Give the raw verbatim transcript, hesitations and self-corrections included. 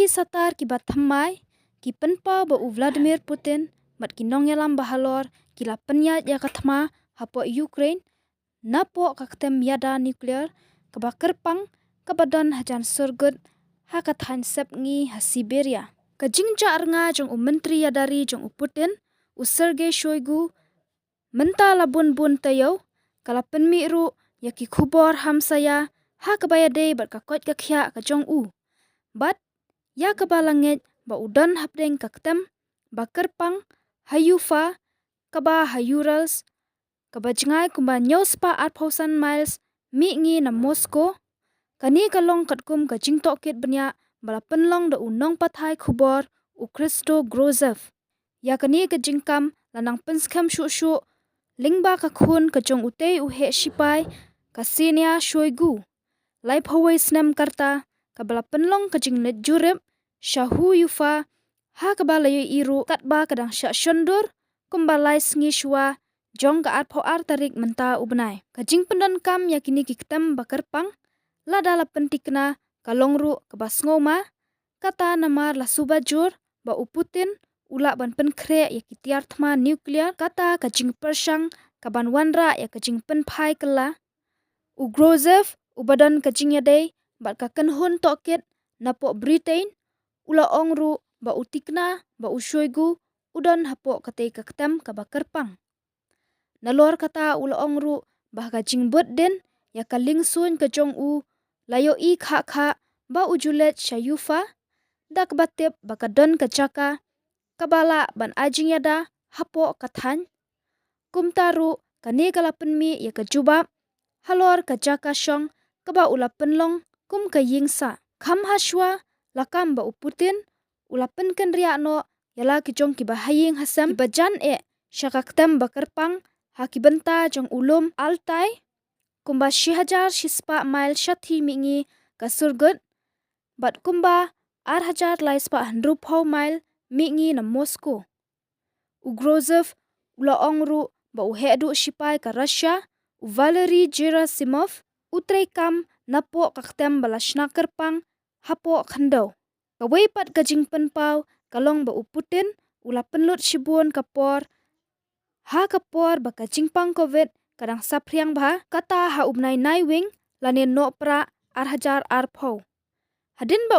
Ki satar kiba thymmai ki pynpaw ba u Vladimir Putin bad ki nongïalam ba halor ki la pynïaid ïa ka thma hapoh Ukraine napoh ka ktem ïada nuclear kaba kyrpang kaba don hajan surgut ha ka thaiñ sepngi ha Siberia. Ka jingjah rnga jong u myntri ïada ri jong u Putin, u Sergei Shoigu, mynta la bun bun taïew ka la pynmih ruh ïa ki khubor hamsaïa ha kaba ïadei bad ka koit ka khiah ka jong u bad ïa kaba la ngeit ba u don hapdeng ka ktem ba kyrpang ha Ufa kaba ha Urals, kaba jngai kumba hynñiew spah arphew san miles mihngi na Moscow. Kane ka long katkum ka jingtohkit bniah ba la pynlong da u nongpathai khubor u Christo Grozev. Ïa kane ka jingkam la nang pynskhem shuh shuh lyngba ka khun ka jong utei u heh shipai Ksenia Shoigu, laiphew wei snem ka rta, kaba la pynlong ka jingleit jurip sha Ufa ha kaba la ïohi ruh katba ka dang shah shon dur kumba lai sngi shuwa jong ka arphew ar tarik mynta u bnai. Ka jingpyndonkam ïa kine ki ktem ba kyrpang lada la pyntikna ka long ruh kaba sngewma, kata namar la suba jur ba u Putin u lah ban pynkhreh ïa ki tiar thma nuclear, kata ka jingpyrshang kaban wanrah ïa ka jingpynphai kylla. U Grozev, uba don ka jingïadei bad ka kynhun tohkit napoh Britain, u la ong ruh ba u tikna ba u Shoigu u don hapoh katei ka ktem kaba kyrpang. Nalor kata u la ong ruh ba ha ka jingbud dien ïa ka liengsuiñ ka jong u, la ïohi khah khah ba u ju leit sha Ufa da kaba tip ba ka don ka jaka kaba lah ban ai jingïada hapoh ka thaiñ. Kumta ruh kane ka la pynmih ïa ka jubab halor ka jaka shong kaba u la pynlong kum ka ïing sah. Kham ha shuwa la kam ba u Putin u la pynkynriah noh ïa la ki jong kiba ha ïing ha sem kiba jan eh sha ka ktem ba kyrpang ha ki bynta jong u lum Altai, kumba shi hajar shi spah mile shathie mihngi ka surgut bad kumba ar hajar lai spah hynriewphew mile mihngi na Moscow. U Grozev u la ong ruh ba u heh duh shipai ka Russia, u Valery Gerasimov, u treikam napoh ka ktem ba la shna kyrpang hapoh khyndew. Kawei pat ka jingpynpaw ka long ba u Putin u la pynlut shibun ka por ha ka por ba ka jingpang Covid ka dang saphriang bha, kata ha u bnai Naiwieng lane Nohprah ar hajar arphew. Hadien ba